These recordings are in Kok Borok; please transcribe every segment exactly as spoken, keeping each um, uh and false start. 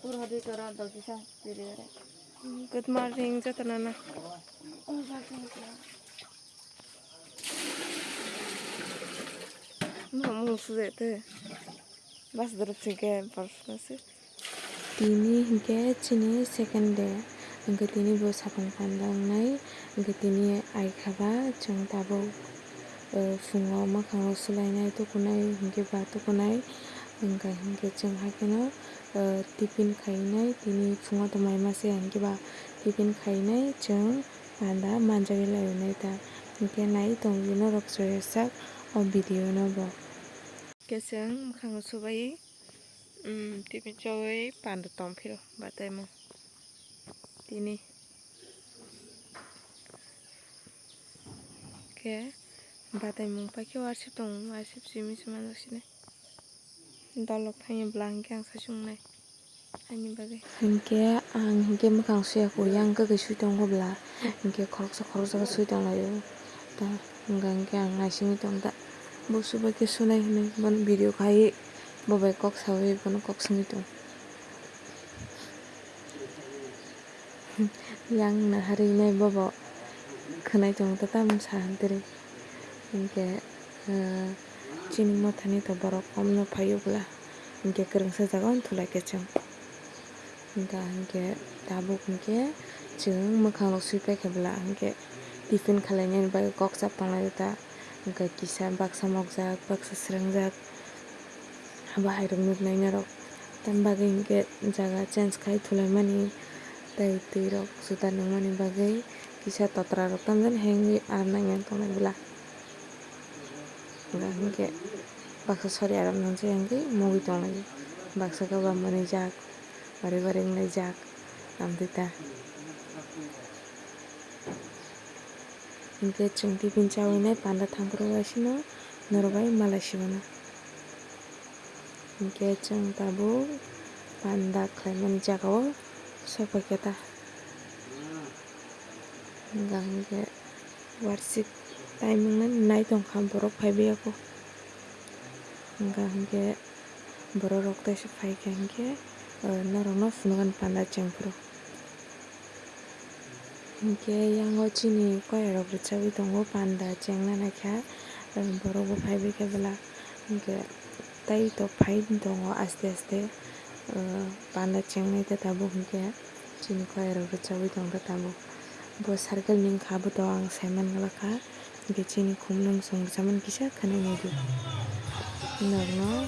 Good morning, joto nana. Mamung sujete. Bas dorop singke, bas dorop si. Tini hinkhe chini second day. Hinkhe tini bo sapung panda wngnai. Hinkhe tini ai kha ba chwng tabuk, eh, phungo mwkhang rok swlainai tukunai hinkhe ba tukunai. Hinkhe, hinkhe chwng haikhe no, eh, tiffin khainai. Tini phungo tongmai masa hinkhe ba tiffin khainai chwng panda manjagwi lainai ta. Hinkhe nai tongwi norok chwrai sak o video no bo. Khe chwng mwkhang rok subai, um, tiffin chaui panda tong phiro bataimung tini. Khe bataimung paikhe warsip tongo, warsip simi se manjak sinai. Dolok thangya bwla hinkhe ang saichung nai. Ani bagwi. Hinkhe ang hinkhe mwkhang suya kho, yang kwkhwi sui tongo bwla. Hinkhe khoroksa khoroksa khe sui tonglaio. Ta, hwnka hinkhe ang naisingwi tong ta. Bo subai khe sunai hwnwi bono video khai bo bai kok saui bono kok swngwi tong. Yang naharwi nai bobo khwnai tong ta tam sa hantri. Hinkhe, eh, chini mothani to borok komno phaio bwla. Hinkhe kwrwngsa jaga o thulai khe chwng. Hinkha hinkhe tabuk hinkhe chwng mwkhang rok sui paikha bwla hinkhe tiffin khwlainani bagwi kok chap tonglaio ta. Hinkhe kisa baksa mokjak, baksa swrwngjak. Abo hai rok nuknai norok. Tam bagwi hinkhe jaga change khai thulaimani tei twi rok juda nungmani bagwi kisa totra rok tamjani hai wngwi aram nangya tongnai bwla. Hwnka hinkhe baksa sori aram nangsa hinkhe mugwi tonglai. Baksa khe ba mwnwijak, bari bari wnglaijak, amtwi ta. Hinkhe chwng tiffin chaui nai panda thangphuru waisino norok bai malai sibana. Hinkhe chwng tabuk panda khlaimani jagao sokphaikha ta. Hwnka hinkhe warsip time wngmani nai tongkha borok phaibaiyakho. Hwnka hinkhe borok rok teisa phaikha hinkhe, eh, norokno phunukgani panda chengphuru. Hinkhe yango chini koyarok rwchagwi tongo, panda chengna naikha, borokbo phaibaikha bwla. Hinkhe tei to phai tongo aste aste, panda chengnai ta tabuk hinkhe chini koyarok rwchagwi tongkha tabuk. Bo circle ni wngkha, abo to ang saiman glakha. Hinkhe chini khumlwng chwng rwchapmani kisa khwnai naidi. Norokno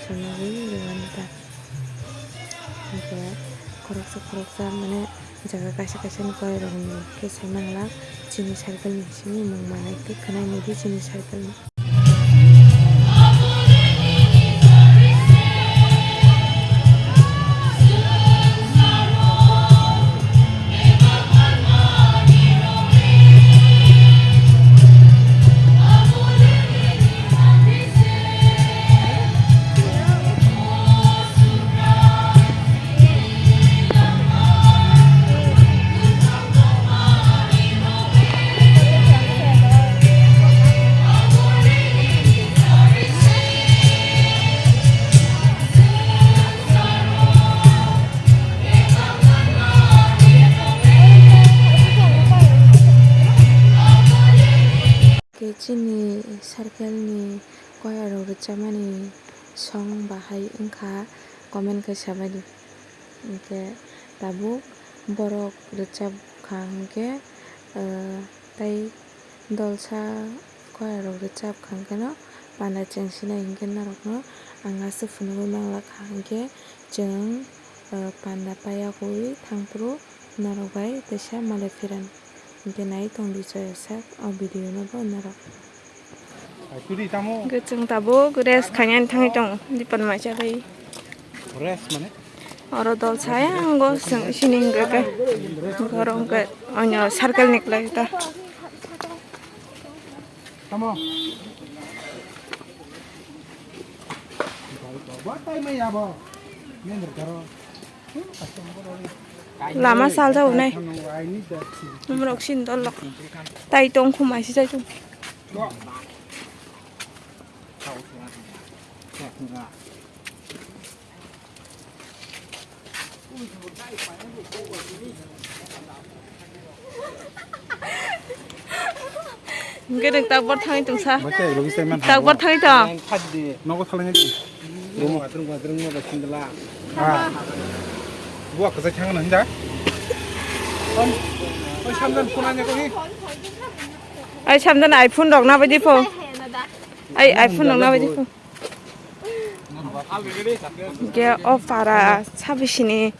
phunugwi rwmani ta. Hinkhe khoroksa khoroksa mane jaga kaisa kaisa ni koyarokni khe saiman glak. Chini circle ni bisingni mung manai khe khwnai naidi chini circle ni. Khe chini circle ni koyarok rwchapmani song bahai wngkha, comment khe sabaidi. Hinkhe tabuk borok rwchapkha hinkhe, eh, tei dolsa koyarok rwchapkha hinkhe no panda chengsinai hinkhe norokno ang aswk phunugwi manglakha hinkhe chwng, eh, panda paiyakhwi thangphuru norok bai teisa malai phiran. Hinkhe nai tongdi choya sak o video no bo norok. Ai, tudi tamo. Hinkhe chwng tabuk rest khainani thangwi tongo, dipan mai chalai. Rest mane? Oro dol saya, ango chwng sini hinkhe khe. Borok hinkhe onyo circle ni kwlai ta. Tamo. Lama saljak nai. Umrok sin dol lok. Tai tong khum aisi jai tong. Hingke nang takbor thangwi tongsa. Takbor thangwi tong. Nogo thalangya di. Romo. Buwa kwchai thangna hinda. Oi, samdan phone anya ko hi. Ai samdan iPhone rok na baidi pho. Ai iPhone rok na baidi pho. Hingke o para sabisini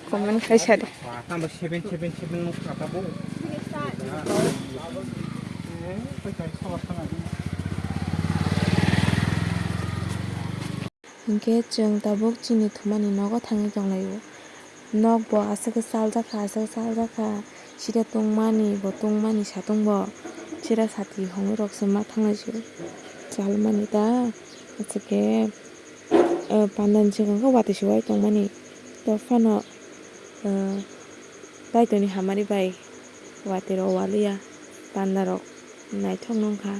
comment khaisa de. Hingke chwng tabuk chini thumani nogo thangwi tonglaio. Nok bo aswk khe chaljak kha, aswk khe chaljak kha. Sida tongmani bo tongmani satung bo. Sida sati hwnwi rok se ma thanglaisio. Chalmani ta aswk khe, eh, pandani swkang khe watwi se wai tongmani. Tei phano, eh, Kaitorni hamari bai watwi rok waliya panda rok naithok nung kha.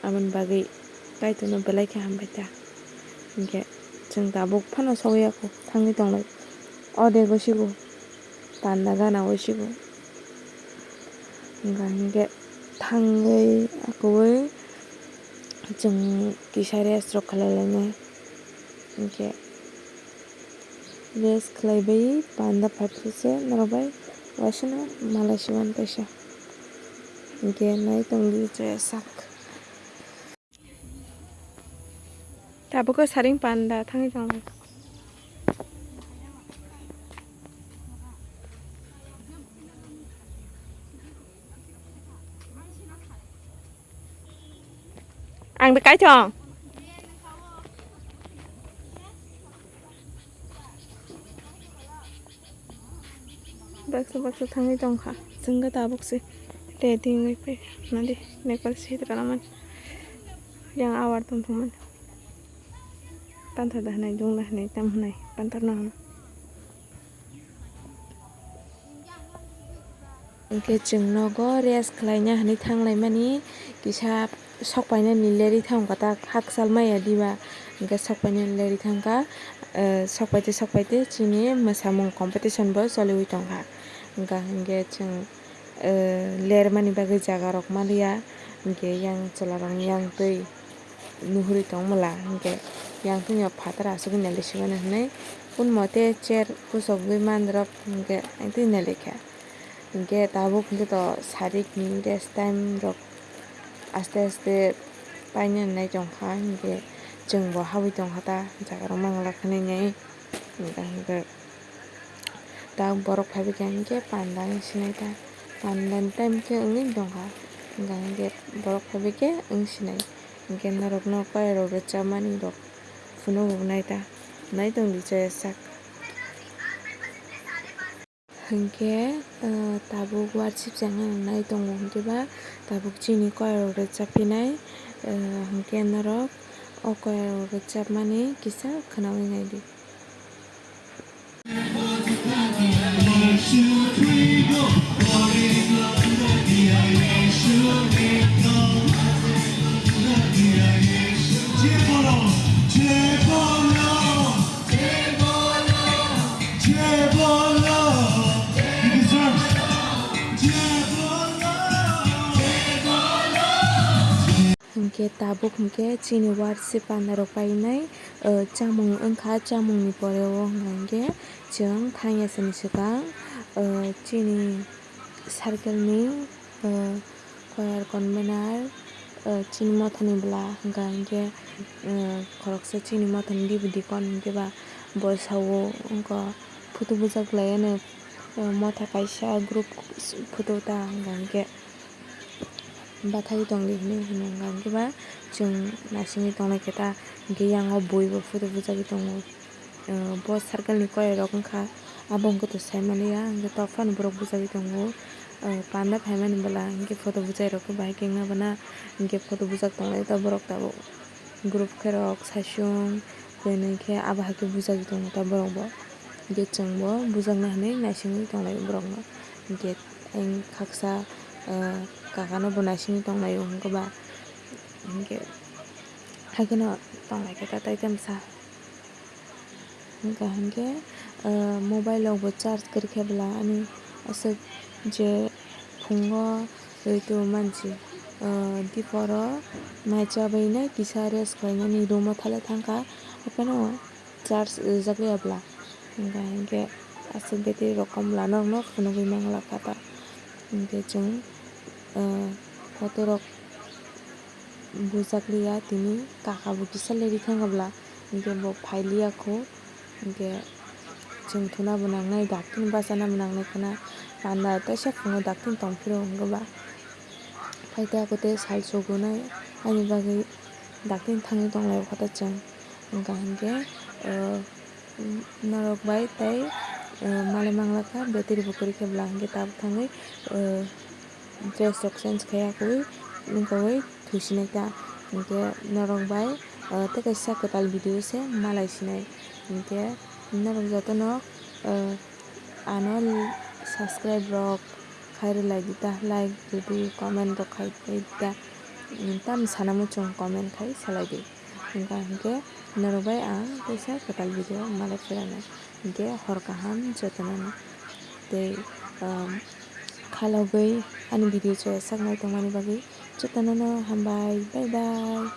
Aboni bagwi Kaitorno belai khe hambai ta. Hinkhe chwng tabuk phano sogwi ya kho, thangwi tonglai. O de gosigo panda gana gosigo. Hinkha hinkhe thangwi akoi chwng kisa rest rok khlai lainai. Hinkhe rest khlai bai panda phaikhe se norok bai uaisano malai siman kaisa. Hinkhe nai tongdi chaya sak. Tabuk khe saring panda thangwi tong. Ang de kaithong. Baksa baksa thangwi tongkha. Chwngkhe tabuk se ready wngwi phai. Nadi Nepal sitra naman. Yang awar tongthokmani. Panthor da hwnwi, dungla hwnwi, tam hwnwi, panthor no hwnwi. Hinkhe chwng nogo rest khlaina hwnwi thanglaimani kisa sokpainani lerwi thangkha ta, hakchal maya diba, hinkhe sokpainani lerwi thangkha, eh, sokpaite sokpaite chini mwsamung competition bo choliwi tongkha. Hinkha hinkhe chwng, eh, lermani bagwi jaga rok maliya, hinkhe yang chwla rokni yang twi nuhuri tong mala, hinkhe yang twi no phatar asugwi nai le sigano hinwi, kun mote chair kusugwi manrok hinkhe ang twi nai le kha. Hinkhe tabuk hinkhe to sarik ni rest time rok aste aste paina nai tongkha, hinkhe chwng bo habwi tongkha ta jaga rok mangala khanai nai, hinkhe hinkhe ta borok phaibai kha hinkhe panda wng sinai ta, panda ni time khe wngwi tongkha, hinkhe hinkhe borok phaibai khe wng sinai, hinkhe norok no koi rok rwchapmani rok phunuk nai ta, nai tongdi chaya sak. Hinkhe, eh, tabuk worship channel nai tongo hinkhe ba tabuk chini choir rok rwchap phinai, eh, hinkhe norok o choir rok rwchapmani kisa khwnawi naidi. Hinkhe tabuk hinkhe chini worship panda rok painai, eh, chamung wngkha, chamungni pore o hwnka hinkhe chwng thangya sani swkang, eh, chini circle ni, eh, choir convener, eh, chini mothani bwla hwnka hinkhe, eh, khoroksa chini mothani D V D kon hinkhe ba bo sao wngkha photo bujak lai ano, eh, motha kaisa group photo ta hwnka hinkhe bathai tongdi hinwi hwnka hinkhe ba chwng naisingwi tongnai khe ta hinkhe yang o bui bo photo bujagwi tongo. Eh, bo circle ni choir rok wngkha, abo wngkha to saimaliya, hinkhe tok phano borok bujagwi tongo. Eh, panda phaimani bwla hinkhe photo bwchai rok khe bahai khe wngna bana hinkhe photo bwchak tonglai ta borok tabuk. Group khe rok saichung kwnwi khe abo hai khe bujagwi tongo ta borok bo. Hinkhe chwng bo bujakna hinwi naisingwi tonglai borok no. Hinkhe ayang khaksa, eh, kaka no bo naisingwi tonglai o hinkhe ba hinkhe hai kheno tonglai khe ta tai tamsa. Hwnkha hinkhe, Mobile rok bo charge kwrwi khe bwla ani aswk je phungo twi twi mansi, diphoro mai chabainai kisa rest khlainani room o thale thangkha, haiphano charge rwjak liya bwla. Hwnkha hinkhe aswk battery rok kom bwla norokno phunugwi manglakha ta. Hinkhe chwng photo rok bujak liya tini kaka bo kisa leri thangkha bwla, hinkhe bo phai liya kho, hinkhe chwng thuna bo nangnai, dakti bachana bo nangnai khwna, panda teisa phungo dakti tongphiro hwnkhe ba. Phaikhe ako tei sal chugunai ani bagwi dakti thangwi tonglaio kho ta chwng, hwnkha hinkhe norok bai tei malai manglakha battery bo kwrwi khe bwla, hinkhe tabuk thangwi dress rok change khai akwi wngkha wi thusinai ta, hinkhe norok bai tei kaisa kwtal video se malai sinai, hinkhe norok jotono ano subscribe rok khai rwlai di ta, like rwdi, comment rok khai di ta, tamo sana muchung comment khai salai di. Hwnkha hinkhe norok bai ang teisa kwtal video malai phirano, hinkhe hor kaham jotono no tei khalogwi ani video chaya sak nai tongmani bagwi jotono no hambai, bye bye.